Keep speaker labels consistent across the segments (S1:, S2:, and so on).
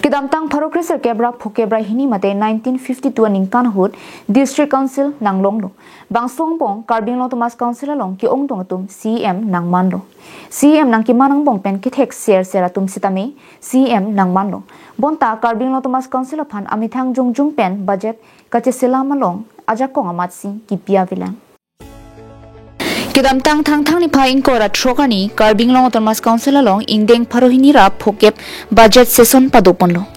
S1: Kidamtang pharokresar kebra phokebra hini mate 1952 ningkan hut District Council nanglong lo bangsong bong Karbi Anglong Autonomous Council along ki ong dong tum CM nangman lo CM nang ki manang bong pen ki thek ser seratum sitame CM nangman lo bonta Karbi Anglong Autonomous Council phan amithang jung jung pen budget kache selamalong ajakong amat si ki pia vilang Kidamtang thang thang ni pha ingkora throkani Karbi Anglong Autonomous Council along ingdeng pharohini ra phokep budget session padoponlo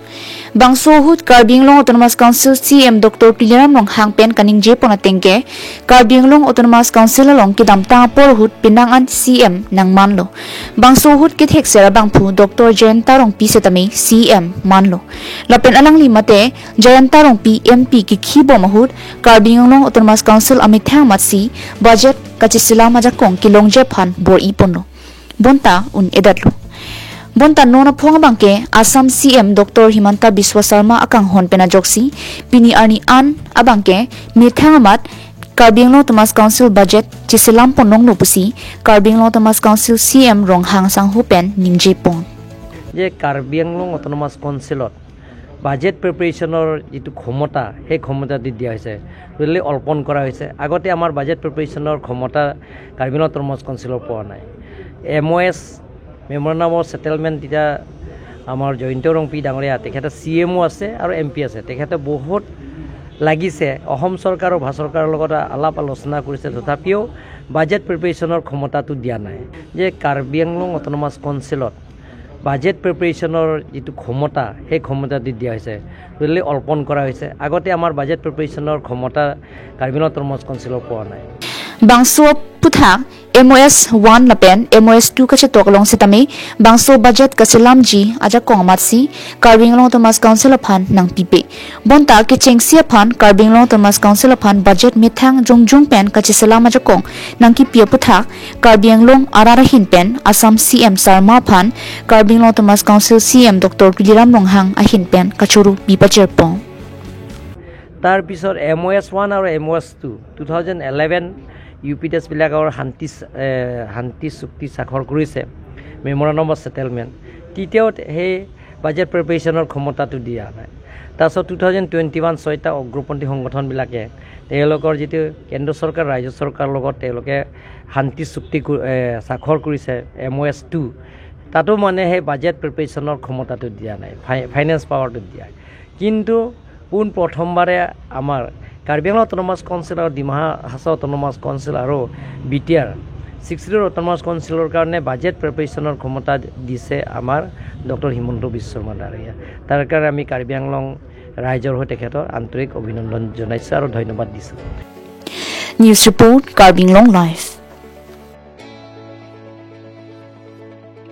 S1: bangso hut Karbi Anglong Autonomous Council CM Dr. Tuliram Ronghang pen kaning je pona tengke Karbi Anglong Autonomous Council along kidamtang por hut pinangan CM nangmanlo bangso hut ki theksera bangphu Dr. Jayanta Rongpi setame CM manlo lapen alang limate Jayanta Rongpi MP ki khibo mahut Karbi Anglong Autonomous Council amithang matsi budget kachisila majakong kilongje phan bor iponlo bonta un edatlo bonta nona phonga bangke Assam CM Dr. Himanta Biswa Sarma akang hon pena joksi pini arni an abangke mithangamat Karbi Anglong Autonomous Council budget chisilam ponong nopusi Karbi Anglong Autonomous Council CM Ronghang Sanghu pen ningje pon
S2: যে Karbi Anglong autonomous কাউন্সিলত budget প্ৰিপেৰেশ্যনৰ যিটো ক্ষমতা, সেই ক্ষমতাটো দিয়া হৈছে, really অল্পন কৰা হৈছে। আগতে আমাৰ বাজেট প্ৰিপেৰেশ্যনৰ ক্ষমতা কাৰ্বি আংলং অট'নমাছ কাউন্সিলৰ পোৱা নাই। M O' S memorandum of settlement তেতিয়া আমাৰ জয়ন্ত ৰংপি ডাঙৰীয়া, তেখেতে চি এমো আছে আৰু এম পি আছে, তেখেতে বহুত লাগিছে, অসম চৰকাৰ আৰু ভাৰত চৰকাৰৰ লগত আলাপ আলোচনা কৰিছে, তথাপিও বাজেট প্ৰিপেৰেশ্যনৰ ক্ষমতাটো দিয়া নাই। যে কাৰ্বি আংলং অট'নমাছ কাউন্সিলত বাজেট প্ৰিপেৰেশ্যনৰ যিটো ক্ষমতা, সেই ক্ষমতাটো দিয়া হৈছে, ৰিয়েলি অল্পন কৰা হৈছে। আগতে আমাৰ বাজেট প্ৰিপেৰেশ্যনৰ ক্ষমতা কাৰ্বি আংলং অট'নমাছ কাউন্সিলৰ পোৱা নাই।
S1: Bangso putha MOS 1 lapen MOS 2 kache toklong sitame bangso budget kasilam ji ajakong matsi Karbi Anglong Autonomous Council phan nang pipe bonta ke chengsia phan Karbi Anglong Autonomous Council phan budget mithang jongjong pen kachisalam ajakong nang ki pia putha Karbi Anglong arara hin pen Assam CM Sarma phan Karbi Anglong Autonomous Council CM Dr. Tuliram Ronghang ahin pen kachuru bipacher pong
S2: তাৰপিছত M অ' S 1 আৰু M O' S 2 2011 U P টেছবিলাকৰ শান্তি চুক্তি স্বাক্ষৰ কৰিছে, memorandum of settlement, তেতিয়াও সেই budget প্ৰিপেৰেশ্যনৰ ক্ষমতাটো দিয়া নাই। তাৰপিছত 2021 ছয়টা উগ্ৰপন্থী সংগঠনবিলাকে তেওঁলোকৰ যিটো কেন্দ্ৰ চৰকাৰ ৰাজ্য চৰকাৰৰ লগত তেওঁলোকে শান্তি চুক্তি স্বাক্ষৰ কৰিছে এম অ' এছ 2, তাতো মানে সেই বাজেট প্ৰিপেৰেশ্যনৰ ক্ষমতাটো দিয়া নাই, ফাইনেন্স পাৱাৰটো দিয়া। কিন্তু পোনপ্ৰথমবাৰে আমাৰ কাৰ্বি আংলং অট'নমাছ কাউন্সিল আৰু ডিমা হাছাও অট'নমাছ কাউন্সিল আৰু বি টি আৰ 62 অট'নমাছ কাউন্সিলৰ কাৰণে বাজেট প্ৰিপেৰেশ্যনৰ ক্ষমতা দিছে আমাৰ ডক্টৰ হিমন্ত বিশ্ব শৰ্মা ডাঙৰীয়া। তাৰ কাৰণে আমি কাৰ্বি আংলং ৰাইজৰ হৈ তেখেতৰ আন্তৰিক অভিনন্দন জনাইছোঁ আৰু ধন্যবাদ দিছোঁ।
S1: News report, Karbi Anglong live.